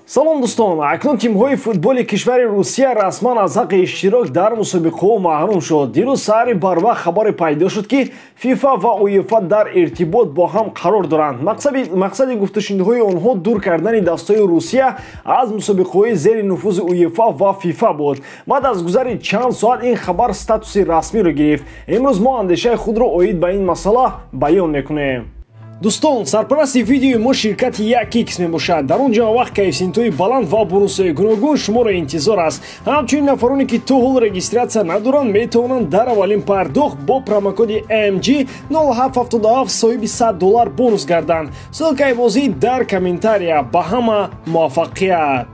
Салом, дӯстон! Акнун тимҳои футболи кишвари Русия расман аз ҳаққи иштирок дар мусобиқаҳо маҳрум шуд. Дирӯз саҳари барвақт хабаре пайдо шуд, ки ФИФА ва УЕФА дар иртибот бо ҳам қарор доранд. Мақсади гуфтушунидҳои онҳо дур кардани дастҳои Русия аз мусобиқаҳои зери нуфузи УЕФА ва ФИФА буд. Баъд аз гузари чанд соат ин хабар статуси расмиро гирифт. Имрӯз мо андешаи худро оид ба ин масъала баён мекунем. Дӯстон, сарпарасти видеои мо ширкати 1x мебошад. Дар он ҷо вақт коэффисиентҳои баланд ва бонусҳои гуногун шуморо интизор аст. Ҳамчунин нафароне, ки то ҳол регистратсия надоранд, метавонанд дар аввалин пардохт бо промокоди MG 0777 соҳиби 100 доллар бонус гарданд. Ссылкаи бозӣ дар комментария. Ба ҳама муваффақият!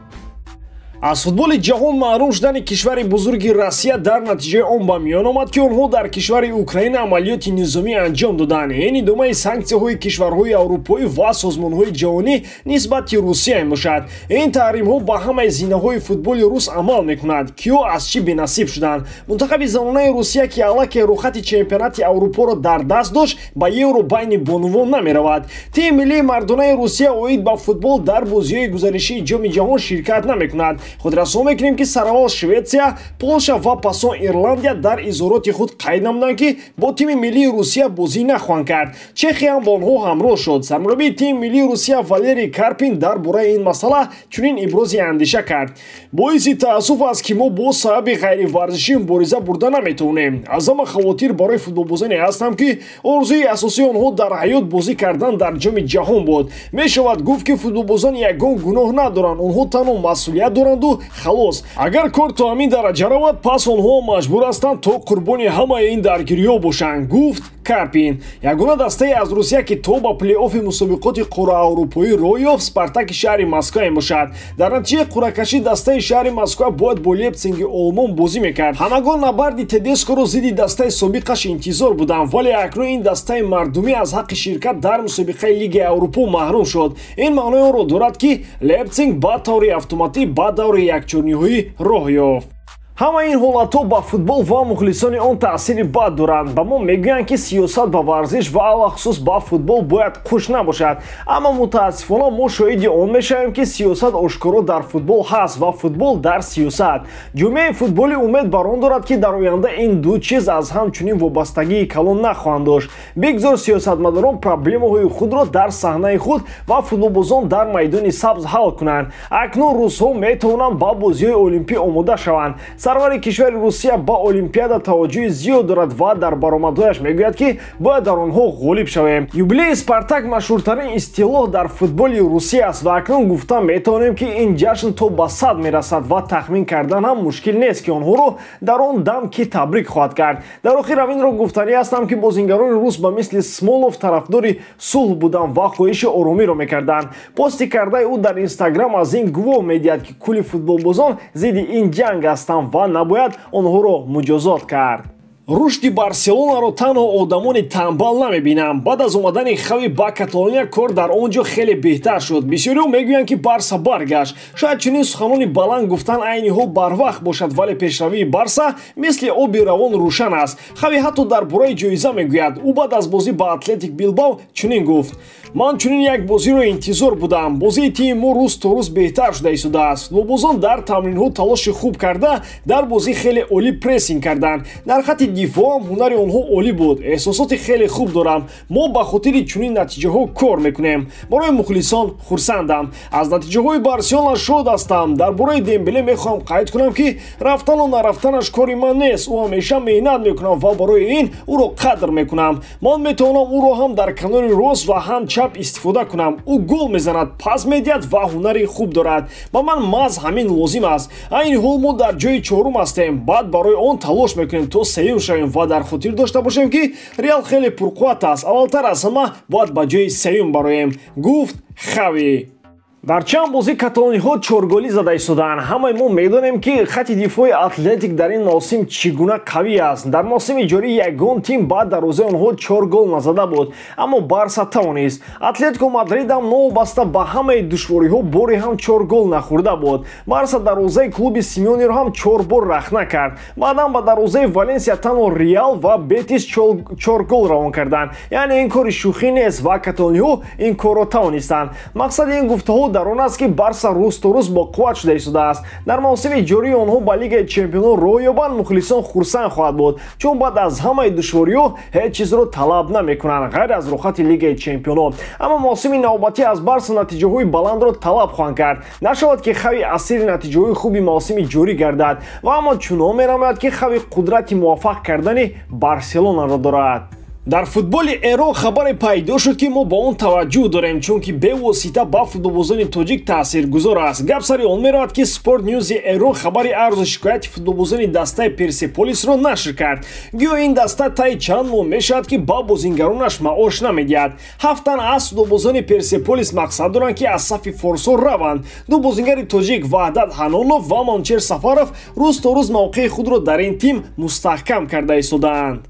Аз футболи ҷаҳон маҳрум шудани кишвари бузурги Россия дар натиҷаи он ба миён омад, ки онҳо дар кишвари Украина амалиёти низомӣ анҷом доданд. Ин идомаи санксияҳои кишварҳои аврупоӣ ва созмонҳои ҷаҳонӣ нисбати Русия мебошад. Ин таҳримҳо ба ҳамаи зинаҳои футболи рус амал мекунад. Киё аз чӣ бенасиб шуданд? Мунтахаби занонаи Русия, ки аллакай рухати чемпионати Аврупоро дар даст дошт, ба Евро байни бонувон намеравад. Тими миллии мардонаи Русия оид ба футбол дар бозиҳои гузаришии Ҷоми ҷаҳон ширкат намекунад. Худрасон мекунем, ки сараввал Шветсия, Полша ва пасон Ирландия дар изҳороти худ қайд намуданд, ки бо тими миллии Русия бозӣ нахоҳанд кард. Чехия ҳам бо онҳо ҳамроҳ шуд. Сармураббии тими миллии Русия Валерий Карпин дар бораи ин масъала чунин ибрози андеша кард: «Боиси таассуф аст, ки мо бо сабаби ғайриварзишӣ мубориза бурда наметавонем. Аз ҳама хавотир барои футболбозоне ҳастам, ки орзуи асосии онҳо дар ҳаёт бозӣ кардан дар Ҷоми ҷаҳон буд. Мешавад гуфт, ки футболбозон ягон гуноҳ надоранд, онҳо танҳо масъулият доранду халос. Агар кор то ҳамин дараҷа равад, пас онҳо маҷбур ҳастанд, то қурбони ҳамаи ин даргириҳо бошанд», гуфт Карпин. Ягона дастае аз Русия, ки то ба плей-оффи мусобиқоти қуръааврупоӣ роҳ ёфт, Спартаки шаҳри Москва мебошад. Дар натиҷаи қуръакашӣ дастаи шаҳри Москва бояд бо Лейпсинги Олмон бозӣ мекард. Ҳамагон набарди Тедескоро зидди дастаи собиқаш интизор буданд, вале акнун ин дастаи мардумӣ аз ҳаққи ширкат дар мусобиқаи Лигаи Аврупо маҳрум шуд. Ин маънои онро дорад, ки Лейпсинг ба таври автоматӣ ба даври якчорниҳоӣ роҳ ёфт. Ҳамаи ин ҳолатҳо ба футбол ва мухлисони он таъсири бад доранд. Ба мо мегӯянд, ки сиёсат ба варзиш ва алахусус ба футбол бояд қуш набошад, аммо мутаассифона мо шоҳиди он мешавем, ки сиёсат ошкоро дар футбол ҳаст ва футбол дар сиёсат. Ҷомеаи футболӣ умед бар он дорад, ки дар оянда ин ду чиз аз ҳам чунин вобастагии калон нахоҳанд дошт. Бигзор сиёсатмадорон проблемаҳои худро дар саҳнаи худ ва футболбозон дар майдони сабз ҳал кунанд. Акнун русҳо метавонанд ба бозиҳои олимпӣ омода шаванд. Сарвари кишвари Русия ба Олимпиада таваҷҷӯҳи зиёд дорад ва дар баромадҳояш мегӯяд, ки бояд дар онҳо ғолиб шавем. Юбилеи Спартак машҳуртарин истилоҳ дар футболи Русия аст ва акнун гуфта метавонем, ки ин ҷашн то ба 100 мерасад ва тахмин кардан ҳам мушкил нест, ки онҳоро дар он дам кӣ табрик хоҳад кард. Дар охир ҳаминро гуфтанӣ ҳастам, ки бозингарони рус ба мисли Смолов тарафдори сулҳ буданд ва хоҳиши оромиро мекарданд. Пости кардаи ӯ дар Инстаграм аз ин гувоҳ медиҳад, ки кулли футболбозон зидди ин ҷанг ҳастанд ва набояд онҳоро муҷозот кард. Рушди Барселонаро танҳо одамони танбал намебинанд. Баъд аз омадани Хави ба Каталония кор дар он ҷо хеле беҳтар шуд. Бисёриҳо мегӯянд, ки Барса баргашт. Шояд чунин суханони баланд гуфтан айни ҳол барвақт бошад, вале пешравии Барса мисли оби равон рӯшан аст. Хави ҳатто дар бораи ҷоиза мегӯяд. Ӯ баъд аз бозӣ ба Атлетик Билбао чунин гуфт: «Ман чунин як бозиро интизор будам. Бозии тими мо рӯз то рӯз беҳтар шуда истодааст. Футболбозон дар тамринҳо талоши хуб карда, дар бозӣ хеле олӣ прессинг карданд. Дар хатти дифоъ ҳам ҳунари онҳо олӣ буд. Эҳсосоти хеле хуб дорам. Мо ба хотири чунин натиҷаҳо кор мекунем. Барои мухлисон хурсандам. Аз натиҷаҳои Барселона шод ҳастам. Дар бораи Дембеле мехоҳам қайд кунам, ки рафтану нарафтанаш кори ман нест. Ӯ ҳамеша меҳнат мекунам ва барои ин ӯро қадр мекунам. Ман метавонам ӯро ҳам дар канори рост ва ҳам чап истифода кунам. Ӯ гол мезанад, пас медиҳад ва ҳунари хуб дорад. Ба ман маҳз ҳамин лозим аст. Айни ҳол мо дар ҷои чорум ҳастем, баъд барои он талош мекунем, то сеюм шавем ва дар хотир дошта бошем, ки Реал хеле пурқувват аст. Аввалтар аз ҳама бояд ба ҷои сеюм бароем», гуфт Хави. Дар чанд бозӣ каталониҳо чорголӣ зада истодаанд. Ҳамаи мо медонем, ки хатти дифои Атлетик дар ин мавсим чӣ гуна қавӣ аст. Дар мавсими ҷорӣ ягон тим ба дарвозаи онҳо чор гол назада буд, аммо Барса тавонист. Атлетико Мадридам новобаста ба ҳамаи душвориҳо боре ҳам чор гол нахӯрда буд. Барса дарвозаи клуби Симеонеро ҳам чор бор рахна кард. Баъдан ба дарвозаи Валенсия танҳо Реал ва Бетис чор гол равон карданд. Яъне ин кори шӯхӣ нест ва каталониҳо ин корро тавонистанд. Мақсади ин гуфтаҳо Дар он аст, ки Барса рӯз то рӯз бо қувват шуда истодааст. Дар мавсими ҷории онҳо ба Лигаи чемпионон роҳ ёбанд, мухлисон хурсанд хоҳад буд, чун баъд аз ҳамаи душвориҳо ҳеҷ чизро талаб намекунанд, ғайр аз рухати Лигаи чемпионон. Аммо мавсими навбатӣ аз Барса натиҷаҳои баландро талаб хоҳанд кард. Нашавад, ки Хави асири натиҷаҳои хуби мавсими ҷорӣ гардад, ва аммо чунон менамояд, ки Хави қудрати муваффақ кардани Барселонаро дорад. Дар футболи Эрон хабаре пайдо шуд, ки мо ба он таваҷҷӯҳ дорем, чунки бевосита ба футболбозони тоҷик таъсиргузор аст. Гап сари он меравад, ки Спорт Ньюзи Эрон хабари арзу шикояти футболбозони дастаи Персеполисро нашр кард. Гӯё ин даста таи чанд моҳ мешавад, ки ба бозингаронаш маош намедиҳад. Ҳафт тан аз футболбозони Персеполис мақсад доранд, ки аз сафи форсо раванд. Ду бозингари тоҷик, Ваҳдат Ҳанонов ва Манучер Сафаров, рӯз то рӯз мавқеи худро дар ин тим мустаҳкам карда истодаанд.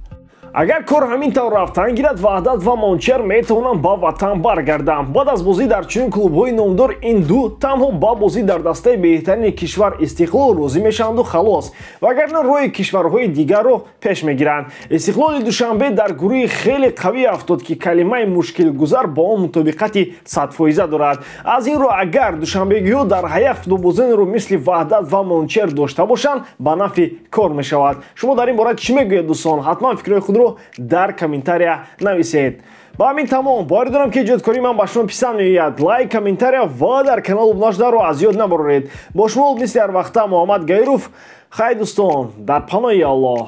Агар кор ҳамин тавр рафтан гирад, Ваҳдат ва Мончер метавонанд ба ватан баргарданд. Баъд аз бозӣ дар чунин клубҳои номдор ин ду танҳо ба бозӣ дар дастаи беҳтарини кишвар, Истиқлол, розӣ мешаванду халос, вагарна роҳи кишварҳои дигарро пеш мегиранд. Истиқлоли Душанбе дар гурӯҳи хеле қавӣ афтод, ки калимаи мушкилгузар ба он мутобиқати 100% дорад. Аз ин рӯ, агар душанбегиҳо дар ҳайат футболбозонеро мисли Ваҳдат ва Мончер дошта бошанд, ба нафъи кор мешавад. Шумо дар ин бора чӣ мегӯед, дӯстон? Ҳатман фикрҳои худро дар комментария нависед. Ба ҳамин тамом. Боварӣ дорам, ки эҷодкории ман ба шумо писанд меояд. Лайк, комментария ва дар канал обуна шуданро аз ёд набароред. Бо шумо мисли ҳар вақта Муҳаммад Гаиров. Хай, дӯстон, дар паноҳи Аллоҳ.